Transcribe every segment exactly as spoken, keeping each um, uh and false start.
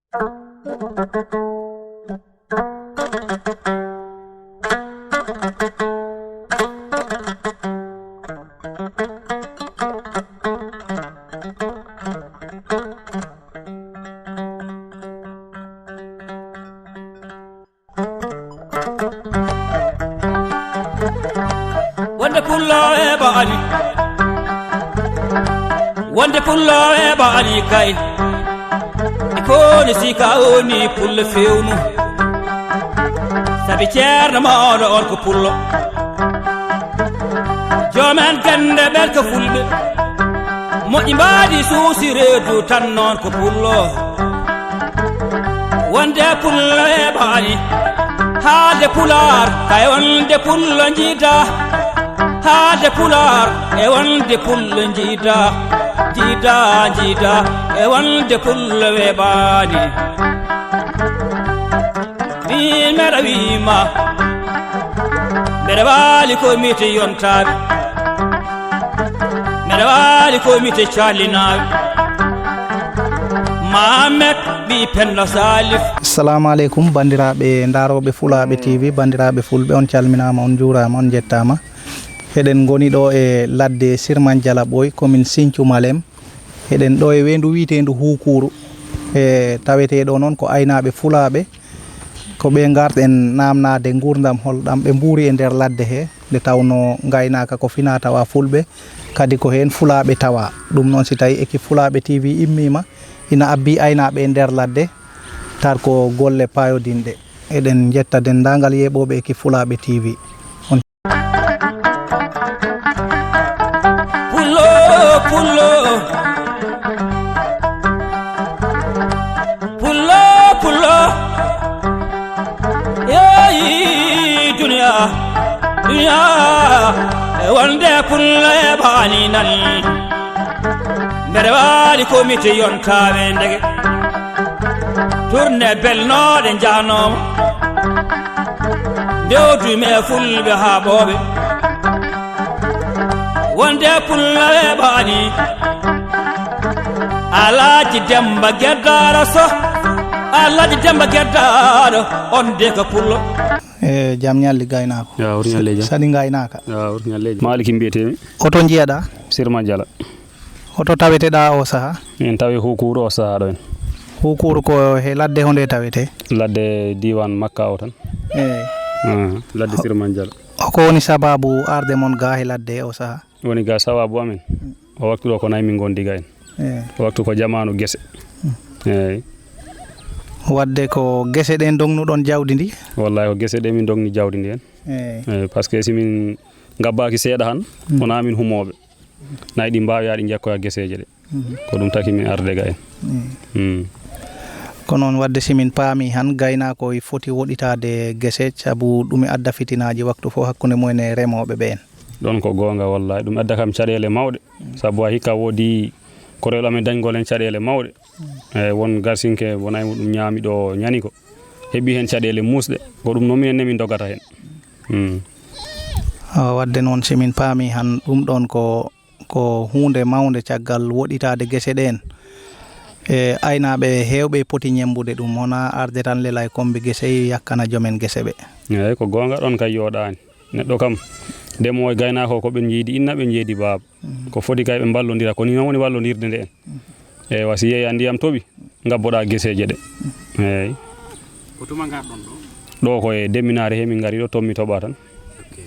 Wonde pullo e ɓaani, wonde pullo e ɓaani kay, e koni sika woni pullo fewnu. Sabi ceerno mawɗo on ko pullo, joomen gannde ɓen ko fulɓe, moƴƴi mbaadi suusi reedu tan noon ko pullo. Wonde pullo e ɓaani, haalde pulaar, kay wonde pullo njiida. Haalde pulaar, e wonde pullo njiida. Njiida, njiida, e wonde pullo e ɓaani. Min meɗa wiima, mbeɗa waali ko mite yontaaɓe. Mbeɗa waali ko mite callinaaɓe. Mamet ɓi Penno Salif. Assalamu aleykum, banndiraaɓe ndaarooɓe Fulaaɓe T V, banndiraaɓe fulɓe, on calminaama, on njuuraama, on njettaama. Eɗen ngoni ɗo e ladde Sirman Jalaɓoy, commune Sinthiou Malem. Eɗen ɗo e weendu wiyeteendu Huukuuru. E tawetee ɗo noon ko aynaaɓe Fulaaɓe. Ko ɓe ngarɗen naamnaade nguurndam hol ɗam ɓe mbuuri e nder ladde he, nde tawnoo ngaynaaka ko finaa tawaa fulɓe, kadi ko heen Fulaaɓe tawaa. Ɗum noon, si tawii ekip Fulaaɓe T V immiima, ina abbii aynaaɓe e nder ladde, tar ko golle paayodinɗe. Eɗen njetta denndaangal yeeɓooɓe ekip Fulaaɓe T V. On Pullo, pullo. Pullo, pullo. Yeeyi duniya, duniya. E wonde pullo e ɓaani nan. Mbeɗa waali ko mite yontaaɓe ndege. Tourné belnooɗe njanooma. Ndewdumi e fulɓe haa ɓooɓe. Wonde pullo e ɓaani. Alaaji Demba Geddaaɗo so. Alaaji Demba Geddaaɗo. On de ko pullo. E jam ñalli gaynaako. Ya, wor ñalleeji. Saɗi ngaynaaka. Ya, wor ñalleeji. Maaliki mbiyetee-mi. Oto njiyaɗaa? Sirma Jala. Oto taweteɗaa o sahaa? En tawi Huukuuru o sahaa ɗo en. Huukuuru ko he ladde honde tawetee? Ladde diiwaan Makka o tan. Eey. Ah, ladde Sirma Jala. Hoko woni sabaabu arde mon ga he ladde o sahaa? Woni ga sabaabu amen. O waktu ɗo ko nayi min ngondi ga en. Eey. O waktu ko jamaanu gese. Eey. Wadde ko gese ɗen dognuɗon jawdi ndi? Wallahi ko gese ɗe min dogni jawdi ndi en. Eey. Eey, parce que si min ngabbaaki seeɗa han, wonaa min humooɓe. Nayi ɗi mbaawi haa ɗi njekkoya geseeje ɗe. Ko ɗum taki min arde ga en. Mm. Ko noon wadde si min paami han gaynaako e foti woɗɗitaade gese sabu ɗum e adda fitinaaji waktu fof hakkunde mumen e remooɓe ɓeen. Ɗoon ko goonga wallahi. Ɗum adda kam caɗeele mawɗe. Sabu a hikka woodi korel amen dañgol en caɗeele mawɗe. E won garsinke wonay mo ɗum ñaami ɗo ñani ko. Heɓi heen caɗeele muusɗe. Ko ɗum noon minen ne min dogata heen. Mm. Awa, wadde noon si min paami han ɗum ɗoon ko ko huunde mawnde caggal woɗɗitaade gese ɗeen. E aynaaɓe heewɓe poti ñemmbude ɗum, wonaa arde tan lelay kommbi gese yakkana joomen gese ɓe. Eey, ko goonga ɗoon kay yooɗaani. Neɗɗo kam, ndemoowo e gaynaako ko ɓe njeeydi inna, ɓe njeeydi baaba. Ko foti kay ɓe mballondira, ko nii noon woni wallondirde nde en. Eewa, si yeeya ndiyam toɓi, ngabboɗaa geseeje ɗe. Eey. Ko tuma ngarɗon ɗo? Ɗo ko e Deminaare he min ngari ɗo, toon mi toɓa tan. Ok.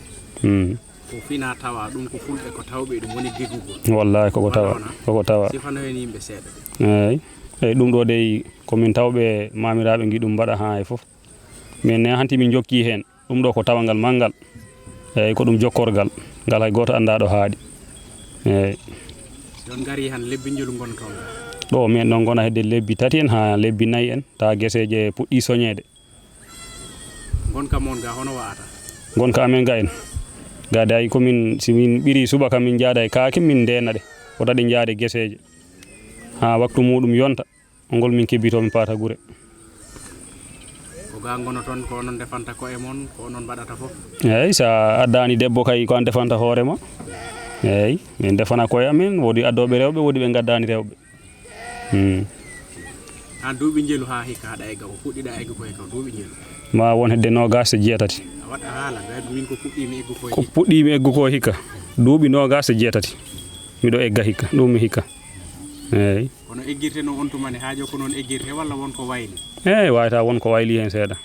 Hmm. Ko fina tawa, ɗum ko fulɓe ko tawɓe, ɗum woni gegugol. Wallahi, koko tawa, wona? Koko tawa. Sifano heen yimɓe seeɗa ɓe. Eey. Eey, ɗum ɗo dey, ko min tawɓe maamiraaɓe ngi ɗum mbaɗa haa e fof. Min ne hanti min jokki heen. Ɗum ɗo ko tawangal manngal. Eey, ko ɗum jokkorgal. Ngal hay gooto anndaa ɗo haaɗi. Eey. Si on ngari han lebbi njolu ngon toon? Ɗo min ɗon ngona hedde lebbi tati en haa lebbi nayi en, taa geseeje puɗɗi soñeede. Ngonka mon ga hono wa'ata? Ngonka amen ga en. Ga day ko min, si min ɓiri subaka min njaada e kaake min ndeena ɗe. Wota ɗe njaade geseeje. Haa waktu muɗum yonta. Ngol min kebbitoo, min paata gure. Ko ga ngonoton, ko onon ndefanta ko'e mon, ko onon mbaɗata fof? Eey, so a addaani debbo kay, ko aan ndefanta hoore ma. Eey, min ndefana ko'e amen, woodi addooɓe rewɓe, woodi ɓe ngaddaani rewɓe. Hmm. Aan duuɓi njelu haa hikka haɗa egga ko puɗɗiɗa egga ko hikka duuɓi njelu. Ma won hedde noogaas e jeetati. A waɗa haala, ɓe min ko puɗɗiimi eggu ko ko hikka. Puɗɗiimi eggu ko hikka. Duuɓi noogaas e jeetati. Miɗo egga hikka, ɗum mi hikka. Eeyi. Kono eggirte no on tuma ne, haajo ko noon eggirte walla won ko wayli? Eeyi, wayata won ko wayli heen seeɗa.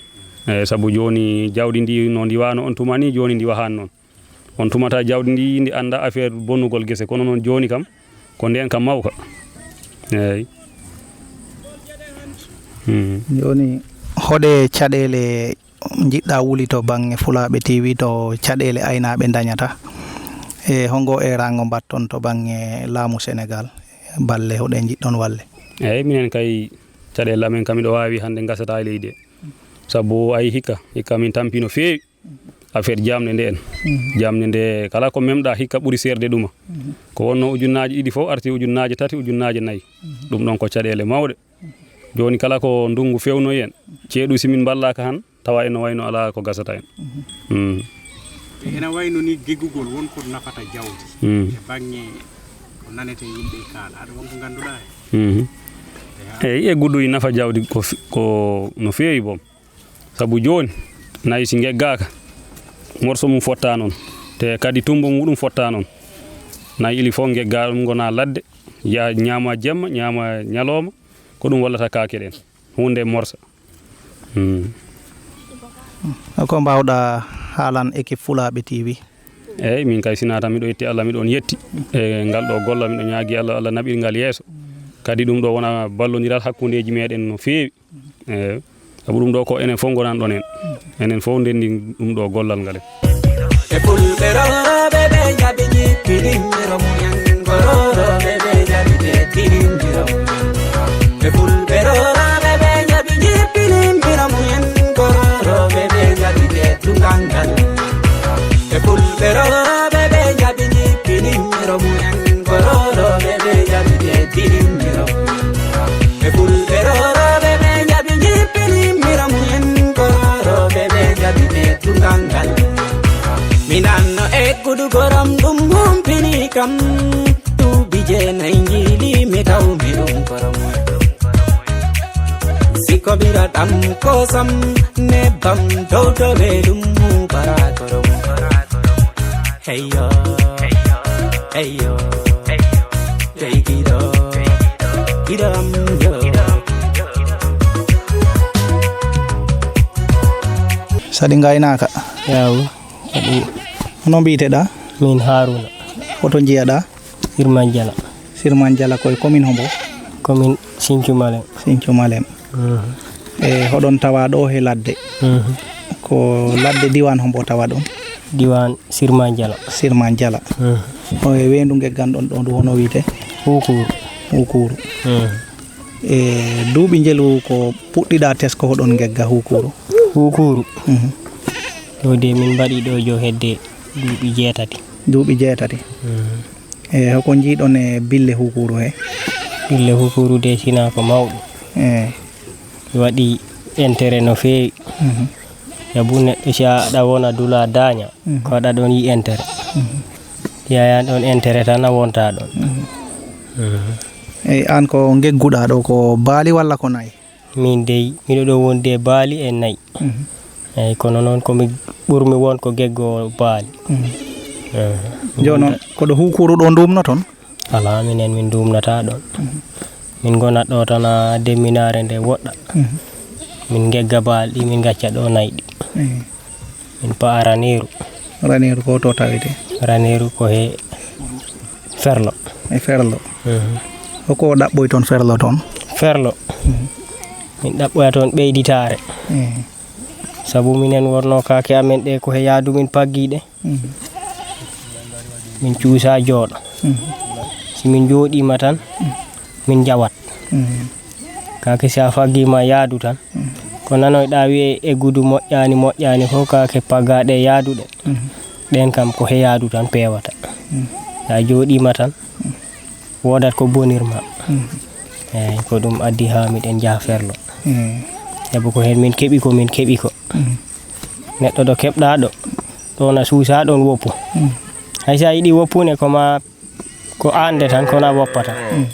Eeyi, sabu jooni jawdi ndi no ndi wano on tuma ni, jooni ndi wahan noon. On tumata jawdi ndi, ndi annda affaire bonnugol gese, kono noon jooni kam, ko ndeen kam mawka. Eeyi. Hmm. Jooni, hoɗe caɗeele njiɗɗa wuli to baŋnge Fulaaɓe T V to caɗeele aynaaɓe ndañata? E hongo eeraango mbaɗton to baŋnge laamu Senegaal? Balle hoɗe njiɗɗon walle? Eeyi, minen kay caɗeele amen kam miɗo waawi hannde ngasata e leydi e. Sabu ayi hikka, hikka min tampi no feewi. Affaire jamɗe nde en. Mhm. Jamɗe nde kala ko memɗa hikka ɓuri seerde ɗuma. Mhm. Ko wonno ujunnaaji ɗiɗi fof arti ujunnaaji tati, ujunnaaji nayi. Mhm. Ɗum ɗon ko caɗeele mawɗe. Jooni kala ko ndunngu fewnoyi en, ceeɗu si min mballaaka han, tawa en no wayno alaa ko gasata en. Mhm. Mm. Ena wayno ni geggugol won ko nafata jawdi. Mm. E baŋnge ko nanete yimɓe kaala, aɗa won ko ngannduɗaa heen? Mhm. Eeyi, eggudu e nafa jawdi ko fi-, ko no feewi boom. Sabu jooni, nayi si ngeggaaka, morso mum fotta noon. Te kadi tummbo muɗum fotta noon. Nayi ili fof ngegga ɗum ngona ladde, yaha ñaama jemma, ñaama ñalooma, ko ɗum wallata kaake ɗen. Huunde morsa. Hmm. Ko mbaawɗa haalan équipe Fulaaɓe T V? Eeyi, min kay sinaa tan miɗo yetti Allah, miɗo on yetti e ngal ɗo gollal, miɗo ñaagi Allah, Allah naɓir ngal yeeso. Kadi ɗum ɗo wona ballondiral hakkundeeji meɗen no feewi. Eeyi, sabu ɗum ɗo ko enen fof ngonan ɗon en. Enen fof ndenndi ɗum ɗo gollal ngal en. E fulɓe rooɓe ɓe njaɓi jippinindiro mumen, ko rooɓe ɓe njaɓi teddinindiro mumen. E fulɓe rooɓe ɓe njaɓi jippinindiro mumen, ko rooɓe ɓe njaɓi teddungal ngal. E fulɓe rooɓe ɓe njaɓi jippinindiro mumen, ko rooɓe ɓe njaɓi teddinindiro mumen. E fulɓe rooɓe ɓe njaɓi jippinindiro mumen, ko rooɓe ɓe njaɓi teddungal ngal. Mi nanno eggudu gorom ɗum humpini kam. Duuɓi jeenayi njiili mi taw mi ɗum gorom. Si ko ɓiraɗam kosam nebbam dow to ɓe ɗum mubara gorom. Hey yo, hey yo, hey yo, hey yo. Saɗi ngaynaaka. Yaw. Hono mbiyteɗaa? Min Haruna. Hoto njiyaɗaa? Sirman Jala. Sirman Jala koye commune hombo? Commune Sinthiou Malem. Sinthiou Malem. Mhm. E hoɗon tawa ɗo he ladde? Mhm. Ko ladde diwan hombo tawa ɗon? Diwan Sirman Jala. Sirman Jala. Mhm. O e weendu ngegganɗon ɗo ndu hono wiyte? Hukuru. Hukuru. Mhm. E duuɓi njelu ko puɗɗiɗa tesko hoɗon ngegga Hukuru? Hukuru. Mhm. Ɗo de min mbaɗi ɗo jo hedde duuɓi jeetati. Duuɓi jeetati. Mhm. E hoko njiiɗon e bille Hukuru he? Bille Hukuru de sina ko mawɗo. E. Mi waɗi intérêt no feewi. Mhm. Sabu neɗɗo si aɗa wona dula daña, mhm, ko aɗa ɗon yi intérêt. Mhm. Yayan ɗon intérêt tan a wonta ɗon. Mhm. Mhm. Eyi, aan ko ngegguɗa ɗo ko baali walla ko nayi? Min dey, miɗo ɗo wondi e baali e nayi. Mhm. Eyi, kono noon ko mi ɓurmi won ko geggo baali. Mhm. Mhm. Jooni noon, ko ɗo Hukuru ɗo nduumnoton? Alaa, minen min nduumnataa ɗoon. Mhm. Min ngonat ɗo tan, a, demminaare nde woɗɗa. Mhm. Min ngegga baali ɗi, min ngacca ɗo nayi ɗi. Mhm. Min pa'a Raneeru. Raneeru ko to tawetee? Raneeru ko he Ferlo. E Ferlo. Mhm. Hoko ɗaɓɓoyton Ferlo toon? Ferlo. Mhm. Min ɗaɓɓoya toon ɓeyditaare. Mhm. Sabu minen wonno kaake amen ɗe ko he yaadu min paggi ɗe. Mhm. Min cuusa jooɗo. Mhm. Si min njooɗiima tan, mhm, min njawat. Mhm. Kaake si a faggiima yaadu tan, mhm, ko nanoyɗa wi'e eggudu moƴƴaani, moƴƴaani fof, kaake paggaaɗe yaaduɗe. Mhm. Ɗeen kam ko he yaadu tan peewata. Mhm. Si a jooɗiima tan, mhm, woodat ko bonirma. Mhm. Eeyi, ko ɗum addi haa miɗen njaha Ferlo. Mhm. Sabu ko heen min keɓi ko min keɓi ko. Mhm. Neɗɗo ɗo keɓɗa ɗo, ɗo na suusa ɗon woppu. Mhm. Hay si a yiɗi woppude ko ma ko aan de tan, kono a woppata. Mhm.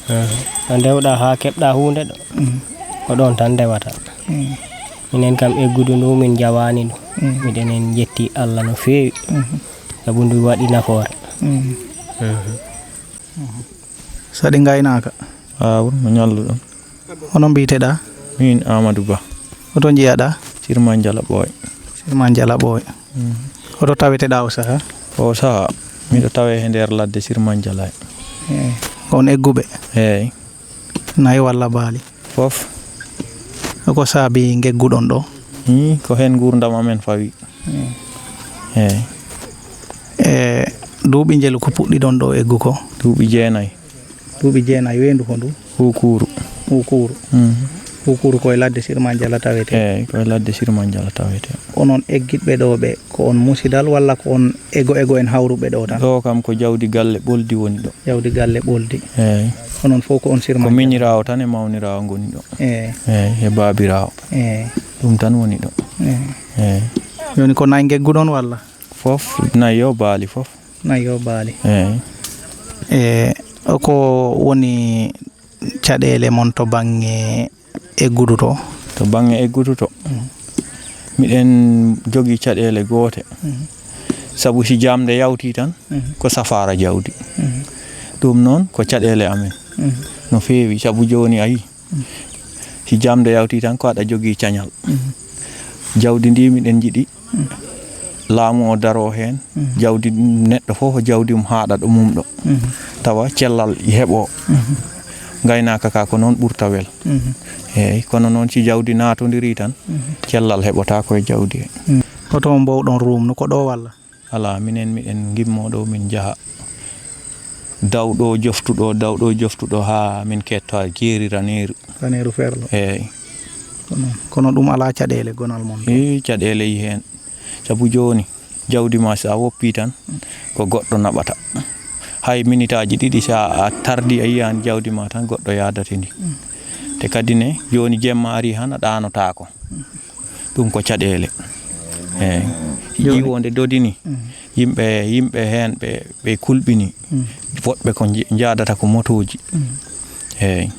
Mhm. A ndewɗa haa keɓɗa huunde ɗo. Mhm. Ko ɗon tan ndewata. Mm. Minen kam eggudu ndu min njawaani ndu. Mm. Miɗen en njetti Allah no feewi. Mhm. Sabu ndu waɗi nafoore. Mm. Mhm. Saɗi ngaynaaka. Aawun, no ñalluɗon? Hono mbiyeteɗaa? Min Amadou Ba. Hoto njiyaɗaa? Sirman Jala Ɓooy. Sirman Jala Ɓooy. Mhm. Hoto taweteɗaa o sahaa? O sahaa, miɗo tawee he nder ladde Sirman Jala. Eey. On egguɓe? Eey. Nayi walla baali? Fof. Ko saabi ngegguɗon ɗo? Hmm, ko heen nguurndam amen fawi. Hmm. Eey. E duuɓi njelu ko puɗɗiɗon ɗo eggu ko? Duuɓi jeenayi. Duuɓi jeenayi, weendu hondu? Huukuuru. Huukuuru. Hmm. Huukuuru ko e ladde Sirman Jala tawete? Eey, ko e ladde Sirman Jala tawete. Onon eggitɓe ɗo ɓe, ko on musidal walla ko on ego ego en hawruɓe ɗo tan? Ɗo kam ko jawdi galle Ɓoldi woni ɗo. Jawdi galle Ɓoldi. Eey. Onon fof ko on Sirman Ko Jala? Miñiraawo tan e mawniraawo ngoni ɗo. Eey. Eey, e baabiraawo. Eey. Ɗum tan woni ɗo. Eey. Eey. Jooni ko nayi ngegguɗon walla? Fof, nayi yo baali fof. Nayi yo baali. Eey. E ko woni caɗeele mon to baŋŋe eggudu to? To baŋŋe eggudu to, mm, miɗen jogii caɗeele goote. Mm. Sabu si jaamnde yawtii tan, mm, ko safaara jawdi. Mm. Ɗum noon ko caɗeele amen. Mm. No feewi, sabu jooni a yii, mm, si jaamnde yawtii tan ko aɗa jogii cañal. Mm. Jawdi ndi miɗen njiɗi laamu o daroo heen, mhm, jawdi neɗɗo fof, jawdi mum haaɗa ɗo mum ɗo. Mhm. Tawa cellal heɓoo. Mhm. Ngaynaaka ka ko noon ɓurta wel. Mhm. Eey, kono noon si jawdi naatondirii tan, mhm, cellal heɓotaako e jawdi he. Mhm. Hoto mboowɗon ruumnu, ko ɗo walla? Alaa, minen miɗen ngimmoo ɗo min njaha. Daw ɗo joftu ɗo, daw ɗo joftu ɗo haa min ketta jeeri Raneeru. Raneeru Ferlo. Eey. Kono, kono ɗum alaa caɗeele gonal mon ɗo? Ii, caɗeele yi heen. Sabu jooni, jawdi ma so a woppii tan, ko goɗɗo naɓata. Hay minitaaji ɗiɗi, so a, a tardii, a yiyaani jawdi ma tan, goɗɗo yaadate ndi. Mm. Te kadi ne, jooni jemma arii han, a ɗaanotaako. Mm. Ɗum ko caɗeele. Eey. Jooni. Jiwo nde dodini, mm, yimɓe, yimɓe heen ɓe, ɓe kulɓini. Mm. Woɗɓe ko nji-, njaadata ko motooji. Mm. Eey.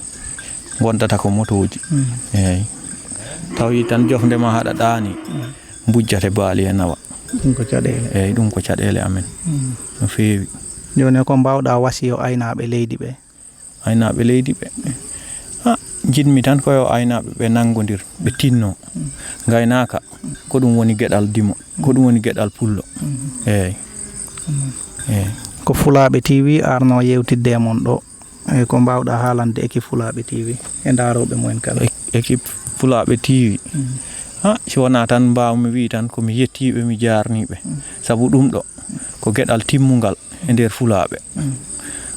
Ngondata ko motooji. Mm. Eey. Tawi tan jofnde ma haɗa ɗaani, mm, mbujjate baali e nawa. Ɗum ko caɗeele. Eey, ɗum ko caɗeele amen. Mm. No feewi. Jooni ko mbaawɗaa wasiyo aynaaɓe leydi ɓe? Aynaaɓe leydi ɓe. Ah, njiɗmi tan ko yo aynaaɓe ɓe nanngondir, ɓe tinnoo. Mm. Ngaynaaka, ko ɗum woni geɗal dimo, ko ɗum woni geɗal pullo. Mm. Eey. Mm. Eey. Ko Fulaaɓe T V arno yewtidde e mon ɗo. E ko mbaawɗaa haalande équipe Fulaaɓe T V e ndaarooɓe mumen kala? É-, équipe Fulaaɓe T V. Mm. Ah, si wonaa tan mbaawmi wii tan ko mi yettiiɓe, mi jaarniiɓe. Mm. Sabu ɗum ɗo ko geɗal timmungal e nder Fulaaɓe. Mm.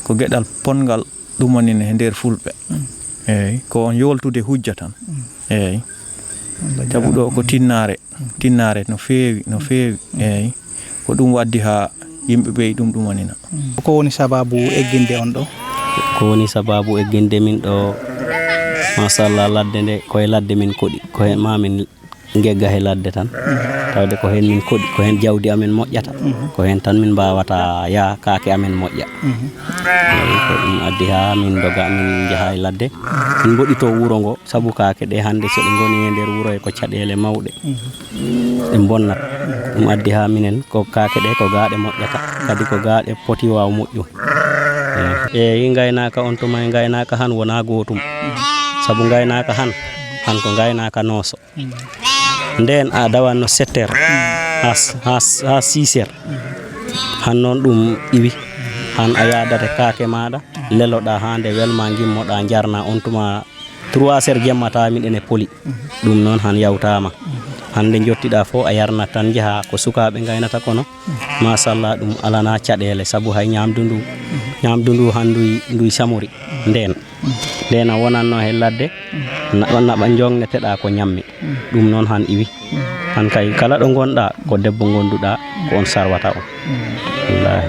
Ko geɗal ponngal ɗumanina e nder Fulɓe. Mm. Eey, ko on yooltude hujja tan. Mm. Eey. Wallaahi. Sabu ɗo ko tinnaare. Tinnaare no feewi, no feewi. Mm. Eey. Ko ɗum waddi haa yimɓe ɓe ɗum ɗumanina. Mm. Ko woni sababu egginde on ɗo? Ko woni sababu egginde min ɗo, machallah, ladde nde, ko e ladde min koɗi, ko heen ma min ngegga he ladde tan. Mm. Tawde ko heen min koɗi, ko heen jawdi amen moƴƴata. Mm. Ko heen tan min mbaawata yaa kaake amen moƴƴa. Mm. Eey, ko ɗum addi haa min ndoga, min njaha e ladde. Min mboɗito wuro ngo, sabu kaake ɗe hannde so ɗe ngoni e nder wuro e ko caɗeele mawɗe. Mm. Ɗe mbonnat. Ɗum addi haa minen ko kaake ɗe ko gaa ɗe moƴƴata, kadi ko gaa ɗe poti waaw moƴƴu. Eey, ngaynaaka on tuma e ngaynaaka han wonaa gootum. Sabu ngaynaaka han, han ko ngaynaaka nooso. Ndeen a dawanno sept heures haa s-, haa s-, haa six heures. Han noon ɗum iwi. Han a yaadata kaake maaɗa, leloɗaa haa nde welma, ngimmoɗaa, njarna on tuma trois heures jemma tawa miɗen e poli. Ɗum noon han yawtaama. Hannde njottiɗaa fof a yarnat tan, njaha ko sukaaɓe ngaynata kono. Machallah, ɗum alanaa caɗeele, sabu hay ñaamdu ndu, ñaamdu ndu han nduy, nduy samori ndeen. Ndeen a wonanno he ladde, naɓa, naɓa jongneteɗaa ko ñammi. Ɗum noon han iwi. Han kay kala ɗo ngonɗaa, ko debbo ngonduɗaa, ko on sarwata on. Wallaahi.